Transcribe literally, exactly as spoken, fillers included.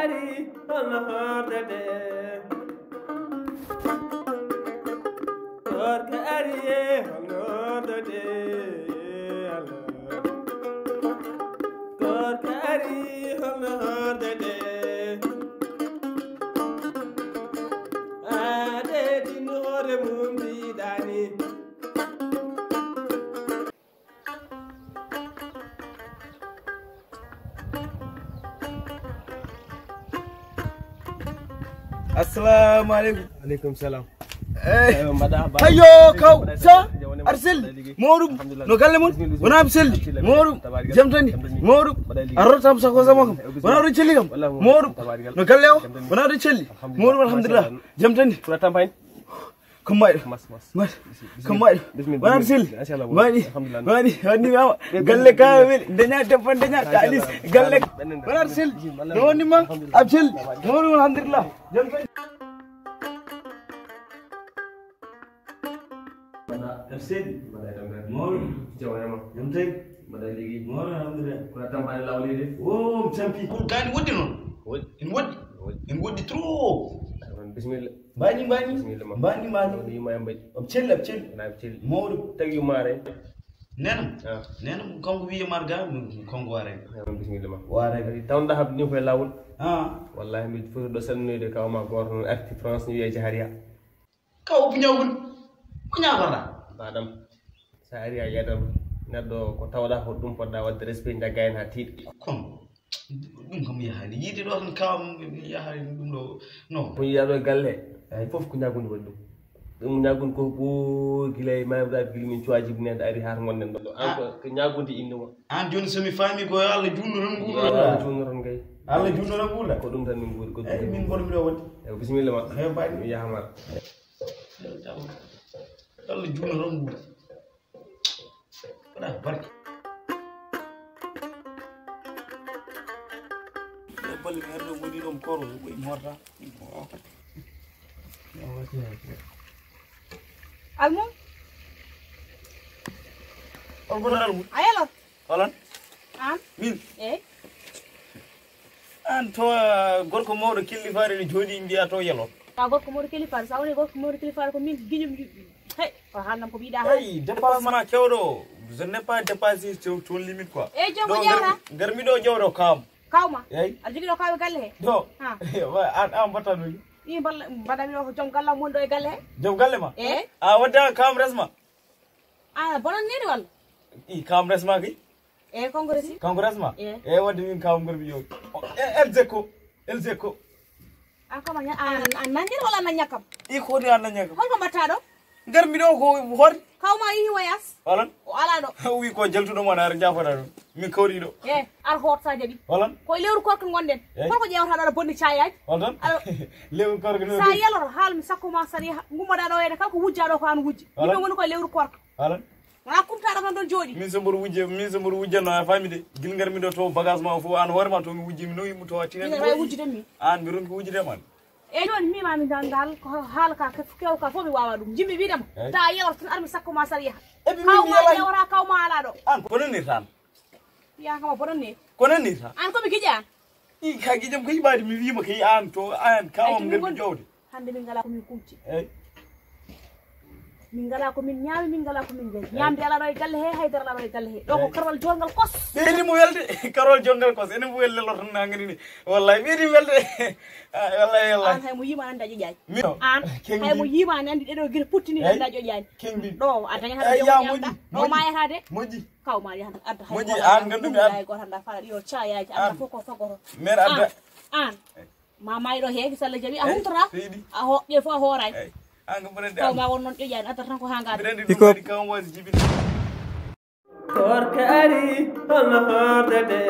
Ari, holno hordete? Gorko ari, e holno hordete? Allah. Gorko ari, holno hordete? Ade din hoore mum diidani. Assalamu aleykum. Aleykum salam. Eyyo, kaw sa arsel moɗum no galle mon? Wona mi selli moɗum. Jam tandi moɗum. A rotam sako sama kam. Wona ɗon celli kam moɗum. No galle o? Wona ɗon celli moɗum. Alhamdulillah. Jam tandi. Ko mayɗo. Mas, mas. Mas. Ko mayɗo. Bismillah. Wonata selli. Machallah. Waɗi. Alhamdulillah. Waɗi. Waɗi mama. Galle ka weli. Daña debbo, daña kalis. Galle. Wonata selli. No woni ma? Alhamdulillah. Ab selli. No woni alhamdulillah. Jam tan. Mbaɗa seydi. Mbaɗa e tampere. Mawɗum. Jawama. Jam tan. Mbaɗa e liggeey. Mawɗum alhamdulillah. Kono tampaade lawol de. O mi tampi. Ko gani woɗɗi noon. Woɗɗi. Ene woɗɗi. Woɗɗi. Ene woɗɗi trop. Bismillah. Mbani, mbani. Bismillah, ma. Mbani, mbani. Woni yumma e mbaɗi. Om celli, om celli. Na celli. Mawɗo. Tagi yummaare. Nenam. Ah. Nenam kanko wiye marga, kanko waare. Ah, bismillah, ma. Waare. Kadi tawon da habdi ni koy lawol. Ah. Wallahi mi foti ɗo salminoyde kaw ma goto non arti France ni wiye jahariya. Kaw ko ñawgol. Ko ñawata? Baɗam. Sa ari a yeɗam neɗɗo ko tawɗa ko ɗum poɗɗa wadde respect jagga hen ha tiiɗa. Kon. Ɗum kam yahaani. Yiide ɗo tan kam yahaani ɗum ɗo. Non. Ko yiya ɗo e galle. Eyi. Fof ko ñaagunde waɗi ɗum. Ɗum ñaagunde ko ɓooyi gila e mayɓe gila min cuwaaji neɗɗo ari haa to ngonɗen ɗo. An ko, ko ñaagunde innde mo. An jooni so mi faami ko yo Allah juutno tan nguurɗo. Yo Allah juutno tan kay. Allah juutno tan nguurɗa. Ko ɗum tan min nguuri ko. Eyi, min mboɗo mbiɗo waɗde. Eyi, bisimilla ma. Eyi, mbaɗi. Mi yaha ma. Yo Allah juutno tan nguurɗa. Waɗa barke. E balle mi arno woni ɗon koro, ko ɓuri morta. Almum? On ko Almum? A yelo? Olan? An? Min? Eyi. An to, ah, gorko mawɗo killifaare ne jooɗi mbiya to yelo. Ka gorko mawɗo killifaare, sa woni gorko mawɗo killifaare ko min giñum yuɓɓi. Hey, ko haalnam ko mbiɗa haali. Hey, dépassement kewɗo. Je n'ai pas dépassé ton, ton limite quoi. Eyi, joom ko jara. Ngar mi ɗo jooɗo kam. Kawma. Eyi. A jogi ɗo kawe galle he. Do. Ha. An, an mbatta ɗum. Ɗi mballa, mbaɗami ɗo ko joom galle am woni ɗo e galle he. Joom galle ma? Eyi. A wadde an kam resma. A bonan neri walla? I kam resma kay. E kongo resi? Kanko resma? E. E wadde min kam gormi yo. E, elzeko. Elzeko. A kama nya, a, a nandir wala na nyakam? I ko ni an na nyakam. Holko mbatta ɗo? Ngar mi ɗo ko hoore. Kawma yihi wayas. Olan? O ala ɗo. Wi ko jaltuɗo mo na ar jafata ɗo. Min kawri ɗo. E, ar hoot sa jaɓi. Olan? Ko lewru korko ngonɗen. Eyi. Holko ƴeewata ɗo bonni cayaji? Olan? Lewru korko no. Sa yeloro haal mi sakko ma sariya. Ngummoɗa ɗo wayde kala ko wujja ɗo ko an wujji. Olan? Yimɓe ngoni ko lewru korko. Alan? Wona kumtaɗo tan ɗon jooɗi. Min so mboɗo wujje, min so mboɗo wujjanno, a faami de. Gila ngar mi ɗo to bagage ma fof an hoore ma to mi wujji mi nawi mo to a tinen. Min wawi wujjude mi. An mi ronki wujjude man. E joni mi ma mi dan dal ko haala ka kew ka fof mi wawa ɗum. Jimmi wiɗam. Eyi. Ta yewata tan armi sakko ma sar yaha. E bi min yewata kaw ma ala ɗo. An ko nanir tan. Ya kama boɗon ne. Ko nanir tan. An ko mi gija. I ka gijam ko yiɓaade mi wiima ko an to an ka on ngar mi jowde. Hannde min ngalaa ko min kuuɓti. Eyi. Min ngalaa ko min ñaami, min ngalaa ko min njayi. Eyi. Ñaamde alaa ɗo e galle he, haydara alaa ɗo e galle he. Ɗo ko karwal joorngal kos. Ɓeydi mo welde, karwal joorngal kos. Enen mo welde lortan na ngani ni. Wallahi, ɓeydi welde. Ah, wallahi, wallahi. An hay mo yiima an daƴo ƴaay. Min. An hay mo yiima an andi ɗeɗo gila puttini an daƴo ƴaay. Kengdi. Ɗo a dañata ɗo mayata de. Moƴƴi. Kaw ma yahan adda hay. Moƴƴi an gandu mi an. Ay goto anda fala ɗiyo cayaji anda fof ko fagoto. Mer adda. An. Ma mayɗo heewi, so Allah jaɓi, a humtata. Seydi. A ho-, ƴe fof a hooray. Eyi. An ko bonande am. Taw ma won noon ƴoƴaani, addata tan ko haa ngaada. Mbiɗa anndi ɗum kadi kam waasi jibinde. Korka ari, holno hordete?